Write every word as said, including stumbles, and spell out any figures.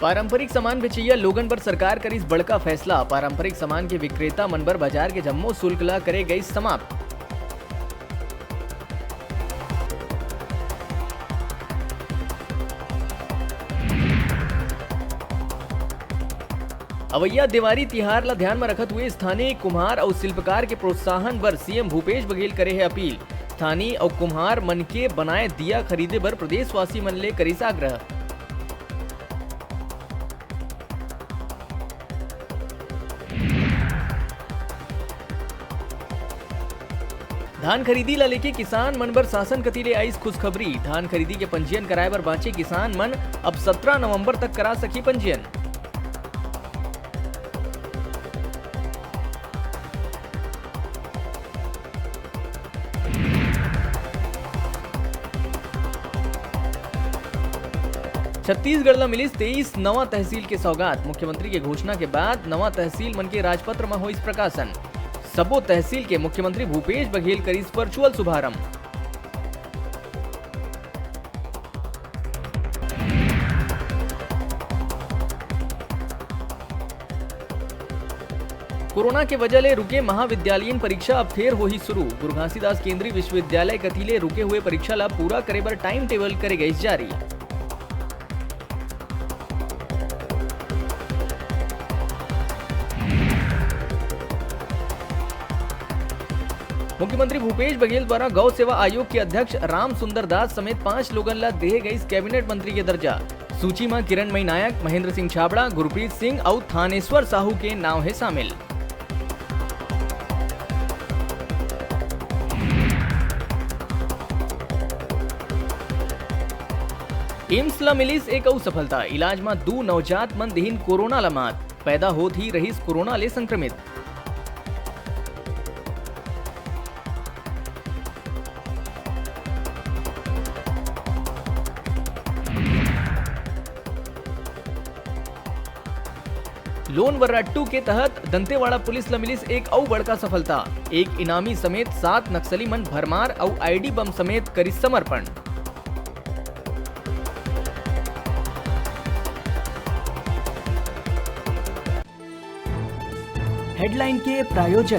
पारंपरिक सामान बेचइया लोगन बर सरकार करिस बड़का फैसला। पारंपरिक सामान के विक्रेता मन बर बाजार के जम्मो शुल्क ला करे गइस समाप्त। अवइया देवारी तिहार ला ध्यान म रखत हुए स्थानीय कुम्हार अउ शिल्पकार के प्रोत्साहन बर सीएम भूपेश बघेल करे हे अपील। स्थानीय अउ कुम्हार मन के बनाए दिया खरीदे बर प्रदेशवासी मन ले करिस आग्रह। धान खरीदी ला लेके किसान मन बर शासन कति ले आइस खुशखबरी। धान खरीदी के पंजीयन कराए बर बांचे किसान मन अब सत्रह नवंबर तक करा सकही पंजीयन। छत्तीसगढ़ ला मिलिस तेईस नवा तहसील के सौगात। मुख्यमंत्री के घोषणा के बाद नवा तहसील मन के राजपत्र म होइस प्रकाशन। सबो तहसील के मुख्यमंत्री भूपेश बघेल करिस वर्चुअल शुभारंभ। कोरोना के वजह ले रुके महाविद्यालयीन परीक्षा अब फेर होही शुरू। गुरु घासीदास केंद्रीय विश्वविद्यालय कति ले रुके हुए परीक्षा ला पूरा करे बर टाइम टेबल करे गइस जारी। मुख्यमंत्री भूपेश बघेल द्वारा गौ सेवा आयोग के अध्यक्ष राम सुंदर दास समेत पांच लोगन ला देहे गइस कैबिनेट मंत्री के दर्जा। सूची म किरणमयी नायक, महेंद्र सिंह छाबड़ा, गुरप्रीत सिंह अउ थानेश्वर साहू के नाव हे शामिल। एम्स ला मिलिस एक अउ सफलता, इलाज म दू नवजात मन देहिन कोरोना ला मात, पैदा होत ही रहिस कोरोना ले संक्रमित। लोन वर्राट्टू के तहत दंतेवाड़ा पुलिस ल मिलिस एक अउ बड़का सफलता। एक इनामी समेत सात नक्सली मन भरमार अउ आईडी बम समेत करिस समर्पण। हेडलाइन के प्रायोजक